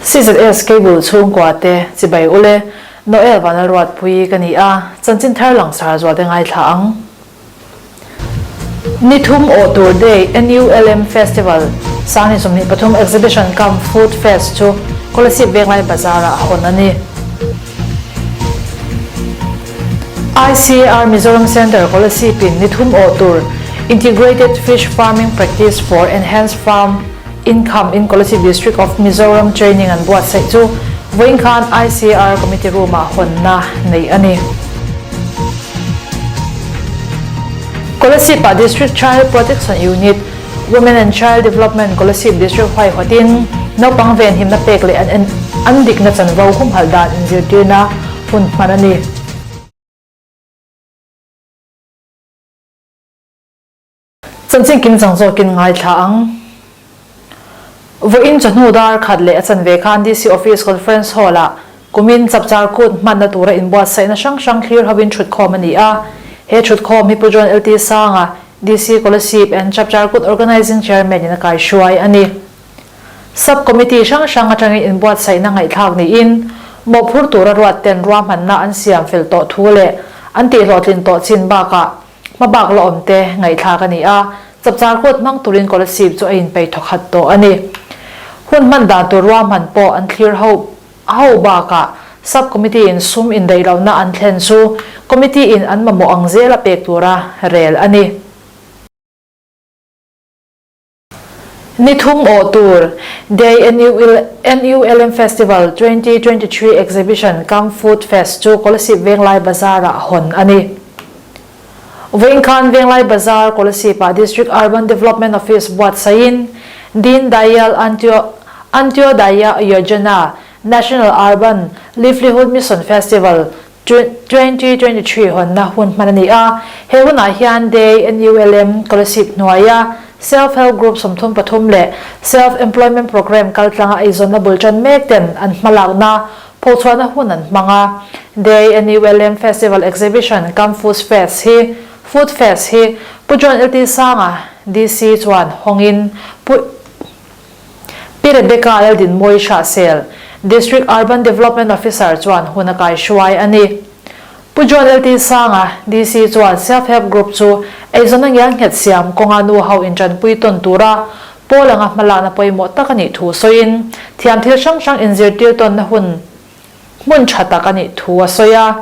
CZS Cable chhungkua te chibai ule Noel Vanlalruatpui ka ni a, chanchin thar langsar zual te ngaithla ang. Ni thum awh tur Day NULM Festival Sanghnih 23 Exhibition cum Food Fest chu Kolasib Venglai Bazar ah hawn a ni. ICAR Mizoram Centre Kolasib in ni thum awh tur Integrated Fish Farming Practice for Enhanced Farm Income in Kolasib District of Mizoram Training an buatsaih chu vawiin khan ICAR Committee Room ah hawnna neih a ni. Kolasib-ah District Child Protection Unit, Women and Child Development Kolasib District huaihawtin naupang venhimna pek leh an an dikna chanvo humhalh dan inzirtirna hun hman a ni. Chanchin kim chang zawkin ngaithla ang. Vawiin chawhnu dar khat leh a chanve khan DC Office Conference Hall-ah kumin chapchar kut hmanna tura inbuatsaihna hrang hrang thlir hovin thutkhawm a ni a. He thutkhawm hi Pu John LT Sanga, DC Kolasib and Chapchar Kut Organising Chairman in a kaihruai a ni. Sub Committee hrang hrang atangin inbuatsaihna ngaihthlak niin mawhphur tura ruat ten ruahmanna an siam fel tawh thu leh an tihhlawhtlin tawh chin bakah Hmabak la awm te ngaihthlak a ni a, chapchar kut hmang turin Kolasib chu a inpeih thawkhat tawh a ni. Hun hman dan tur ruahman pawh an thlir ho ho bakah Sub Committee in sum indaih lohna an thlen chu Committee in an mamawh ang zela pek tura rel a ni. Ni thum awh tur Day NULM Festival 2023 Exhibition cum Food Fest chu Kolasib Venglai Bazar-ah hawn a ni. Vawiin khan Venglai Bazar Kolasib-ah District Urban Development Office buatsaihin Deen Dayal Antyodaya Yojana National Urban Livelihood Mission Festival 2023 hawnna hun hman a ni a, he hunah hian Day NULM Kolasib hnuaia Self Help Group 33 leh Self Employment Programme kaltlanga eizawnna bul tan mek ten an hmalakna phochhuahna hun an hmang a. Day NULM Festival Exhibition cum Food Fest hi Food Fest hi Pu John LT Sanga, DC chuan hawngin Pu Pi Rebecca Laldinmawi Hrahsel, District Urban Development Officer chuan hun a kaihruai a ni. Pu John LT Sanga, DC chuan Self Help Group chu eizawnna ngial nghet siam kawnga nu ho intanpui tawn tura pawl anga hmalakna pawimawh tak a nih thu sawiin, thiam thil hrang hrang inzirtir tawnna hun hmun tha tak a nih thu a sawi a.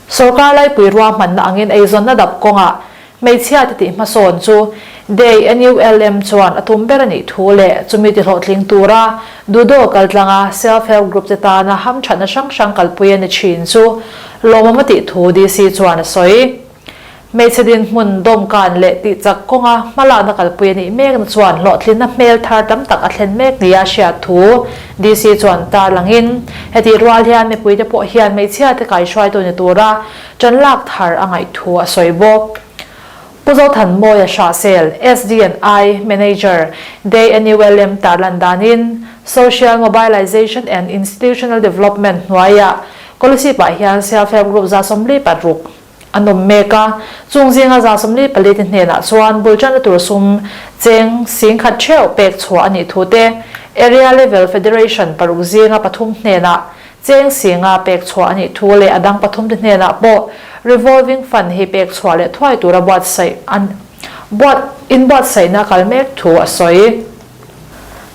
Sorkar laipui ruahmanna angin eizawnna dap kawngah hmeichhia te tih hmasawn chu Day NULM chuan a tum ber a nih thu leh chumi ti hlawhtling tura Dudo kaltlanga Self Help Group te tana hamthatna hrang hrang kalpui a ni thin chu lawmawm a tih thu DC chuan a sawi. Hmeichhe dinhmun dawmkan leh tihchak kawnga hmalakna kalpui a nih mekna chuan hlawhtlinna hmel thar tam tak a thlen mek nia hriat thu DC chuan tarlangin, hetih rual hian mipuite pawh hian hmeichhiate kaihruaitu ni tura ṭan lak thar a ngaih thu a sawi bawk. Pu Zothanmawia Hrahsel, SD&I Manager, Day NULM tarlan danin, Social Mobilization and Institutional Development hnuaiah Kolasib-ah hian Self Help Group 46 A nawm mek a, chung zinga 44 te hnenah chuan bul tanna tur sum cheng 10,000 theuh pek chhuah a nih thu te, Area Level Federation paruk zinga pathum hnenah cheng singa pek chhuah a nih thu leh a dang pathum te hnenah pawh Revolving Fund hi pek chhuah leh thuai tura buatsaih an buat inbuatsaihna kal mek thu a sawi.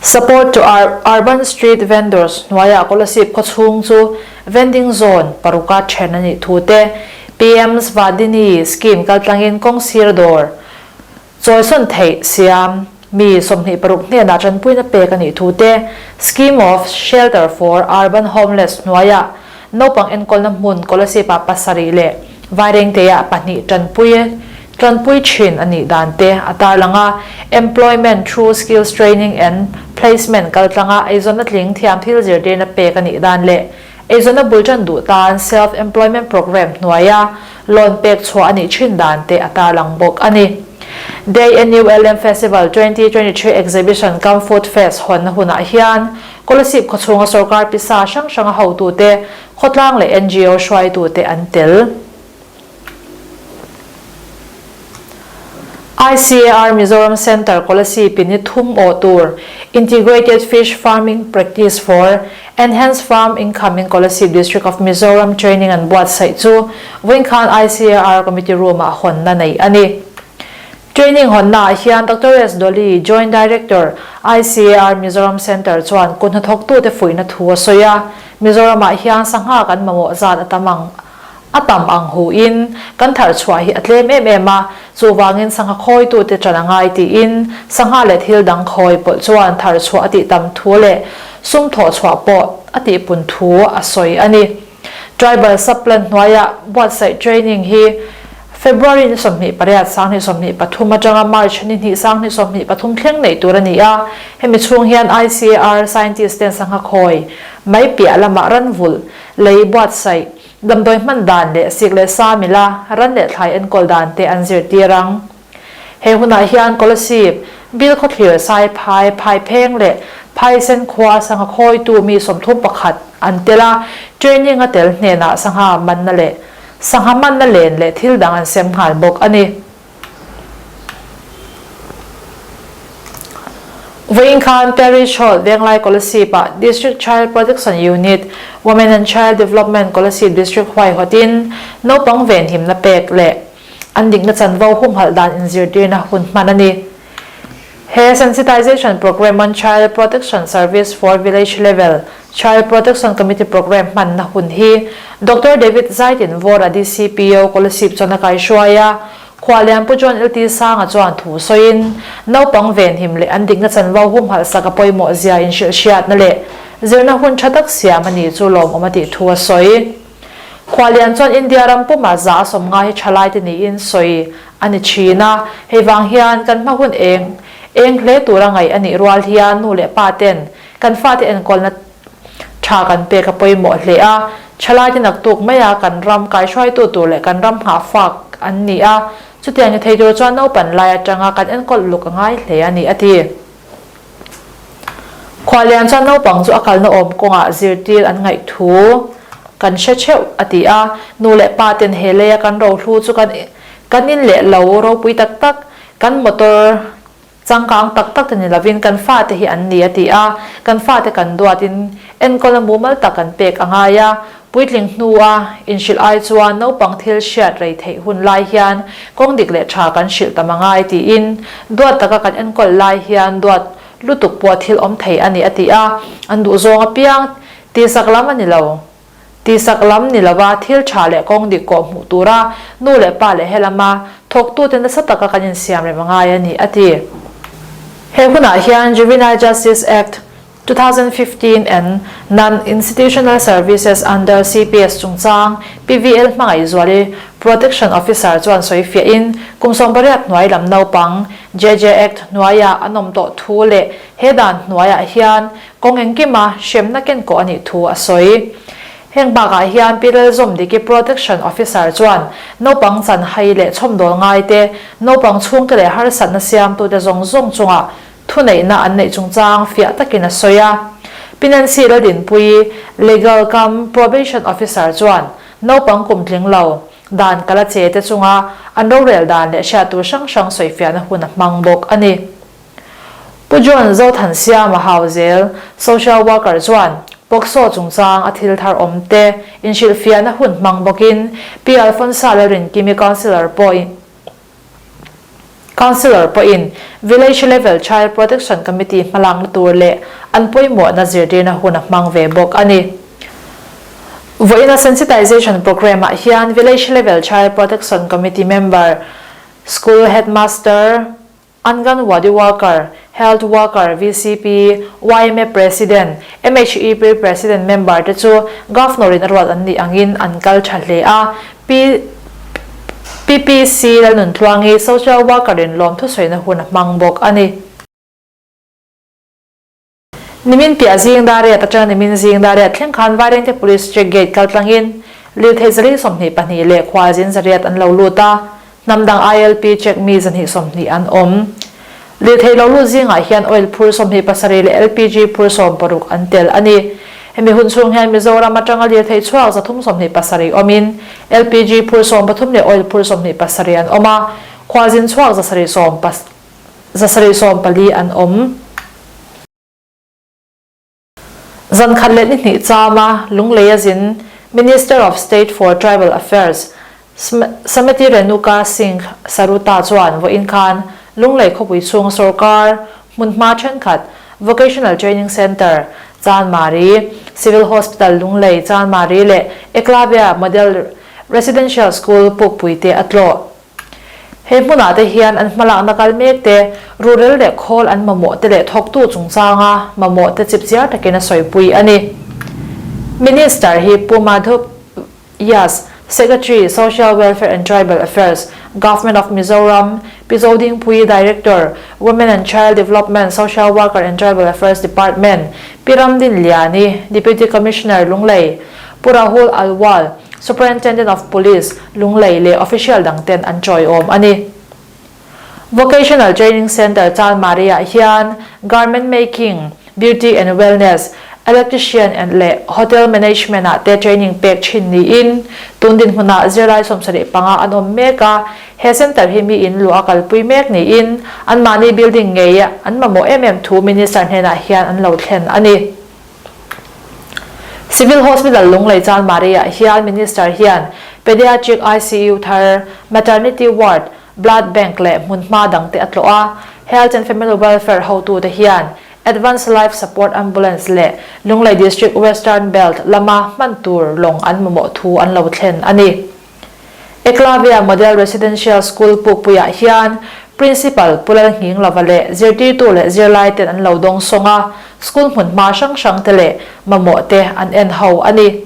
Support to Urban Street Vendors hnuaiah Kolasib khawchhung chu vending zone paruka then a nih thu te, PM Svadini scheme kaltlangin kawng sir dawr chawisawn theih siam mi 26 hnenah tanpuina pek a nih thu te, Scheme of Shelter for Urban Homeless hnuaiah Naupang enkawlna hmun Kolasib-ah pasarih leh Vairengte-ah pahnih tanpui tanpui thin a nih dan te a tarlang a. Employment through Skills Training and Placement kaltlanga eizawnna tling thiam thil zirtirna pek a nih dan leh eizawnna bul tan duh tan Self Employment Programme hnuaia loan pek chhuah a nih thin dan te a tarlang bawk a ni. Day NULM Festival 2023 Exhibition cum Food Fest hawnna hunah hian Kolasib khawchhunga sorkar pisa hrang hranga hotute, khawtlang leh ngo hruaitute an tel. ICAR Mizoram Centre Kolasib in ni thum awh tur Integrated Fish Farming Practice for Enhanced Farm Income in Kolasib District of Mizoram training an buatsaih chu vawiin khan ICAR Committee Room ah hawnna neih a ni. Training hawnna ah hian Doctor S. Dolly, Joint Director, ICAR Mizoram Centre chuan kut hnathawktute fuihna thu a sawi a, Mizoram ah hian sangha kan mamawh zat a tam ang A tam ang hu in kan thar chhuah hi a tlem em em a, chuvangin sangha khawitute ṭan a ngai tiin sangha leh thil dang khawi pawlh chuan thar chhuah a tih tam thu leh sum thawh chhuah pawh a tihpun thu a sawi a ni. Tribal Sub-Plan hnuaia buatsaih training hi February ni 28 2023 atanga March ni hnih 2023 thleng neih tur a ni a, hemi chhung hian ICAR scientist ten sangha khawi mai piah lamah ranvulh Lei buatsaih, damdawi hman dan leh sik leh sa mila ran leh thlai enkawl dan te an zirtir ang. He hunah hian Kolasib, Bilkhawthlir, Saiphai, Phaipheng leh Phaisen khua sangha khawitu mi 31 an tel a, training a tel hnenah sangha manna leh sangha manna len leh thil dang an sem nghal bawk a ni. Vawiin khan Parish Hall, Venglai Kolasib-ah District Child Protection Unit, Women and Child Development Kolasib District huaihawtin naupang venhimna pek leh an dikna chanvo humhalh dan inzirtirna hun hman a ni. He Sensitization Programme on Child Protection Service for Village Level Child Protection Committee Programme hmanna hun hi Doctor David Zaitinvawra DCPO Kolasib chuan a kaihruai a, Khualian Pu John LT Sanga chuan thu sawiin, naupang venhim leh an dikna chanvo humhalh sak a pawimawh zia inhrilhhriatna leh zirna hun tha tak siam a ni chu lawmawm a tih thu a sawi. Khualian chuan India ram pumah za a sawm ngai hi thalaite niin sawi a ni thin a, hei vang hian kan hma hun eng eng hle tura ngaih a nih rual hian nu leh pa ten kan fate enkawlna tha kan pek a pawimawh hle a, thalaite naktuk maia kan ram kaihruaitu tur leh kan ram nghahfak an ni a, chutiang ni thei tur chuan naupan lai atanga kan enkawl luk a ngai hle a ni a ti. Khualian chuan naupang chu a kalna awm kawngah zirtir an ngaih thu kan hre theuh a ti a, nu leh pa ten he leia kan rohlu chu kan kan in leh lo ropui tak tak, kan motor changkang tak tak te ni lovin kan fate hi an ni a ti a, kan fate kan duatin enkawlna mumal tak kan pek a ngai a, Puitling hnua inhrilh ai chuan naupang thil hriat rei theih hun lai hian kawng dik leh tha kan hrilh tam a ngai tiin duat taka kan enkawl lai hian duat lutuk pawh thil awm thei a ni a ti a, an duhzawng apiang tihsak lam a ni lo. Tihsak lam ni lova thil tha leh kawng dik kawh hmuh tura nu leh pa leh helama thawktute nasa taka kan insiam rem a ngai a ni a ti. He hunah hian Juvenile Justice Act 2015 and Non-Institutional Services under CPS chungchang PVL Hmangaihzuali Protection Officer chuan sawi fiahin kum 18 hnuai lam naupang JJ Act hnuaiah an awm tawh thu leh he dan hnuaiah hian kawng engkima hremna kenkawh a nih thu a sawi. Heng bakah hian Pi Lalzawmdiki Protection Officer chuan naupang chanhai leh chhawmdawl ngaite, naupang chhungte leh harsatna siamtute zawng zawng chungah Thuneihna an neih chungchang fiah takin a sawi a. Pi Nancy Ladinpuii, Legal cum Probation Officer chuan naupang kum tling lo, dan kala che te chunga an rorel dan leh hriat tur hrang hrang sawifiahna hun a hmang bawk a ni. Pu John Zothansiama Hauzel, Social Worker chuan POCSO chungchang a thil thar awm te inhrilhfiahna hun hmang bawkin Pi Alphonsa Lalrinkimi Councillor pawh Councillor pawhin Village Level Child Protection Committee hmalakna tur leh an pawimawhna zirtirna hun a hmang ve bawk a ni. Vawiina Sensitization Programme-ah hian Village Level Child Protection Committee member, School Headmaster, Anganwadi Worker, Health Worker, VCP, yma President, MHEP President member te chu Governor-in a ruat an nih angin an kal tha hle a. Pi PPC Lalnuntluangi Social Worker-in lawmthusawiina hun a hmang bawk a ni. Nimin piah zing dariat atanga nimin zing dariat thleng khan Vairengte Police Check Gate kaltlangin lirthei 122 leh khualzin zariat an lo lut a, hnam dang ILP check mi 120 an awm. Lirthei lo lut zingah hian oil phur 27 leh LPG phur 60 an tel a ni. Hemi hun chhung hian Mizoram atanga lirthei chhuak 327 awmin LPG phur 13 leh oil phur 27 an awm a. Khualzin chhuak 714 an awm. Zan khat leh ni hnih chama Lunglei a zin Minister of State for Tribal Affairs Sameti Renuka Singh Saruta chuan vawiin khan Lunglei khawpui chhunga sorkar hmunhma thenkhat Vocational Training Centre, Chanmari, Civil Hospital Lunglei, Chanmari leh Eklavya Model Residential School Pukpui te a tlawh. He hmunah te hian an hmalakna kal mek te, ruhrel leh khawl an mamawh te leh thawktu chungchanga mamawh te chipchiar takin a sawipui a ni. Minister hi Pu Madhup Yas, Secretary, Social Welfare and Tribal Affairs, Government of Mizoram, Pi Zodingpui, Director, Women and Child Development, Social Worker and Tribal Affairs Department, Pi Ramdin Liani, Deputy Commissioner, Lunglei, Pu Rahul Alwal, Superintendent of Police, Lunglei leh official dangten an chawiawm a ni. Vocational Training Centre Chalmari-ah hian Garment Making, Beauty and Wellness, Electrician and leh Hotel Management-ah te training pek thin niin tun dinhmunah zirlai 75 an awm mek a. He centre hi mi in luah a kalpui mek niin anmahni building ngei an mamawh em em thu Minister hnenah hian an lo thlen a ni. Civil Hospital Lunglei Chalmari-ah hian Minister hian Pediatric ICU thar, Maternity Ward, Blood Bank leh hmunhma dangte a tlawh a. Health and Family Welfare hotute hian Advance Life Support Ambulance leh Lunglei District Western Belt lama hman tur lawng an mamawh thu an lo thlen a ni. Eklavya Model Residential School Pukpuiah hian Principal Pu Lalnghinglova leh zirtirtu leh zirlaiten an lo dawng sawng a, school hmunhma hrang hrangte leh mamawhte an en ho a ni.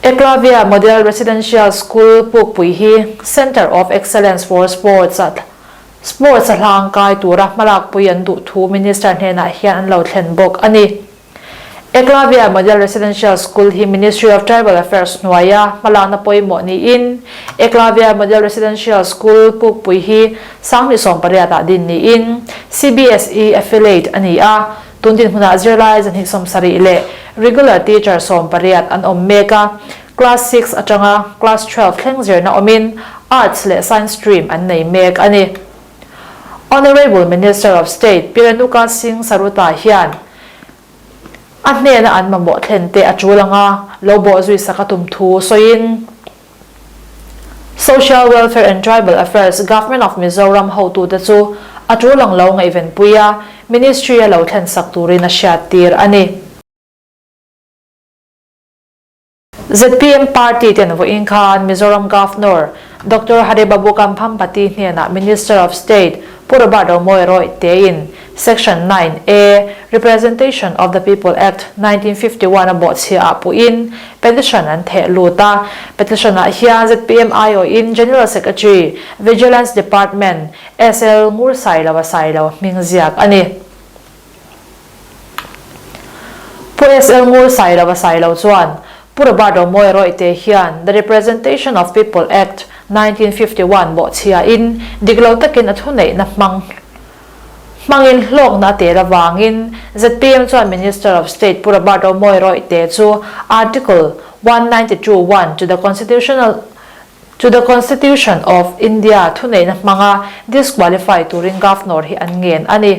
Eklavya Model Residential School Pukpui hi Centre of Excellence for Sports a Sports a hlangkai tura hmalakpui an duh thu Minister hnenah hian an lo thlen bawk a ni. Eklavya Model Residential School hi Ministry of Tribal Affairs hnuaia hmalakna pawimawh niin, Eklavya Model Residential School Pukpui hi 2018 ah din niin, CBSE affiliate a ni a, tun dinhmunah zirlai 270 leh regular teacher 18 an awm mek a, class six atanga class 12 thleng zirna awmin Arts leh Science stream an nei mek a ni. Honourable Minister of State Pi Renuka Singh Saruta hian a hnena an mamawh thlen te a tul anga lo bawh zui sak a tum thu sawiin Social Welfare and Tribal Affairs Government of Mizoram hotute chu a tul ang lo ngaihvenpui a Ministry a lo thlen sak turin a hriattir a ni. Zpm party ten vawiin khan Mizoram Governor Doctor Hari Babu Kambhampati hnenah Minister of State Pu Robert Romawia Roy tein Section 9 A Representation of the People Act 1951 a bawhchhia ah puhin petition an theh lut a. Petition ah hian zpm aiawhin General Secretary Vigilance Department SL Ngursailo a sailo hming ziak a ni. Pu SL Ngur Sailo a Sailo chuan Pu Robert Romawia Rawihte hian The Representation of People Act, 1951 bawhchhiain dik lo takin a thuneihna hmang hmangin hlawkna a tel avangin zpm chuan Minister of State Pu Robert Romawia Rawihte chu Article 192 one to the Constitutional to the Constitution of India thuneihna hmanga disqualify turin Governor hi an ngen a ni.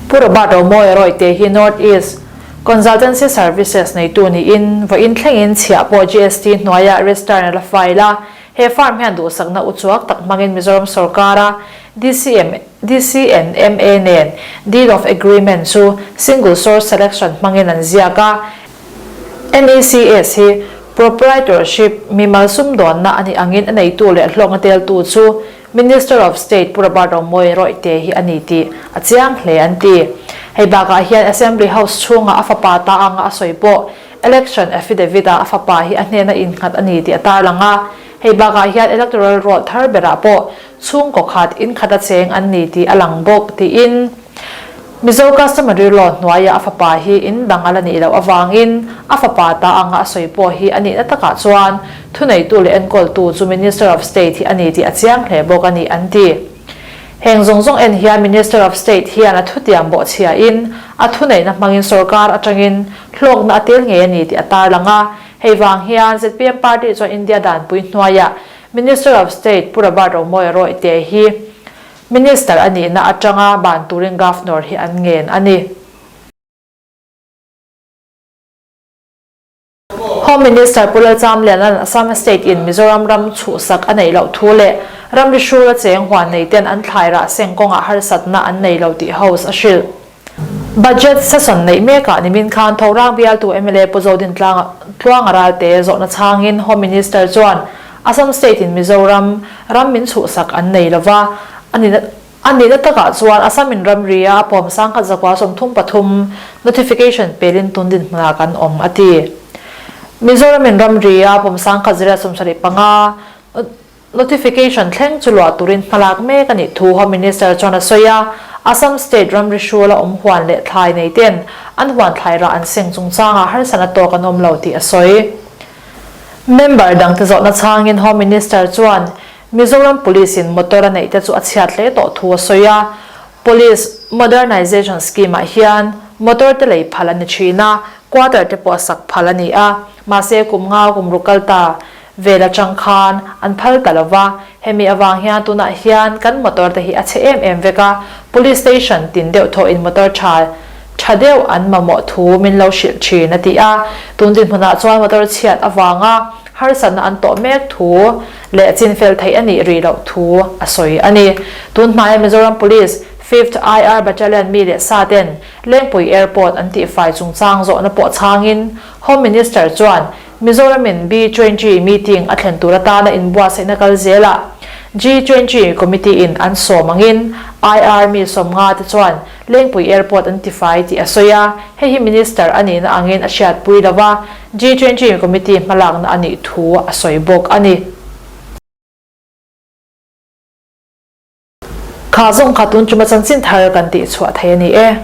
Pu Robert Romawia Rawihte hi North East Consultancy Services neitu niin vawiin thlengin chhiah pawh GST hnuaiah register a la file a. He firm hian duhsakna uchuak tak hmangin Mizoram sorkara DCM, DCNMA nen Deed of Agreement chu Single Source Selection hmangin an ziak a. NECS hi Proprietorship, mimal sumdawnna a nih angin a neitu leh hlawkna teltu chu Minister of State Pu Robert Romawia Rawihte hi a ni tih a chiang hle an ti. Hei bakah hian Assembly House chhunga a fapa ta anga a sawi pawh Election Affidavit ah a fapa hi a hnena innghat a ni tih a tarlang a. Hei bakah hian Electoral Roll thar berah pawh chhungkaw khat inkhat a cheng an ni tih a lang bawk tiin Mizo Customary Law hnuaia a fapa hi in dang a la nih loh avangin a fapa ta anga a sawi pawh hi a nihna takah chuan thuneitu leh enkawltu chu Minister of State hi a ni tih a chiang hle bawk a ni an ti. Heng zawng zawng en hian Minister of State hian a thutiam bawhchhiain a thuneihna hmangin sorkar atangin hlawkna a tel ngei a ni tih a tarlang a, hei vang hian zpm party chuan India danpui hnuaiah. Minister of State Pu Robert Romawia Rawihte hi Minister a nihna atanga ban turin Governor hi an ngen a ni. Home Minister Pu Lalchamliana'n Assam State in Mizoram ram chhuhsak a neih loh thu leh ramri hrula cheng huan nei ten an thlai rah seng kawngah harsatna an nei lo tih House a hrilh. Budget session neih mekah nimin khan Thorang bialtu mla Pu Zodintlanga Tluanga Ralte zawhna chhangin Home Minister chuan Assam State in Mizoram ram min chhuhsak an nei lova a ni A nihna takah chuan Assam in ramria a pawm 1133 notification pelin tun dinhmunah kan awm, a ti. Mizoram in ramria a pawm 1175 notification thleng chu luah turin hmalak mek a nih thu Home Minister chuan a sawi a, Assam State ramri hrula awm huan leh thlai nei ten an huan thlai rah an seng chungchangah harsatna tawk an awm lo tih a sawi. Member dangte zawhna chhangin Home Minister chuan Mizoram Police in motor a neih te chu a chhiat hle tawh thu a sawi a, Police Modernization Scheme ah hian motor te lei phal a ni thin a, quarter te pawh a sak phal a ni a, mahse kum nga kum ruk kal ta vel atang khan an phal ta lo va, hemi avang hian tunah hian kan motor te hi a chhe em em vek a, Police Station tin deuh thawh in motor tha tha deuh an mamawh thu min lo hrilh thin a ti a, tun dinhmunah chuan motor chhiat avanga harsatna an tawh mek thu leh chinfel theih a nih rih loh thu a sawi a ni. Tun hmaia Mizoram Police Fifth IR Battalion mi leh sa ten Lengpui Airport an tihfai chungchang zawhna pawh chhangin Home Minister chuan Mizoramin B-twenty meeting a thlen tur atana inbuatsaihna kal zelah G-twenty Committee in an sawm angin IR mi 50 te chuan Lengpui Airport an tifai tih a sawi a, hei hi Minister a nihna angin a hriatpui lo va, G-twenty Committee hmalakna a nih thu a sawi bawk a ni. Kha zawng kha tun chuma chanchin thar kan tihchhuah thei a ni e.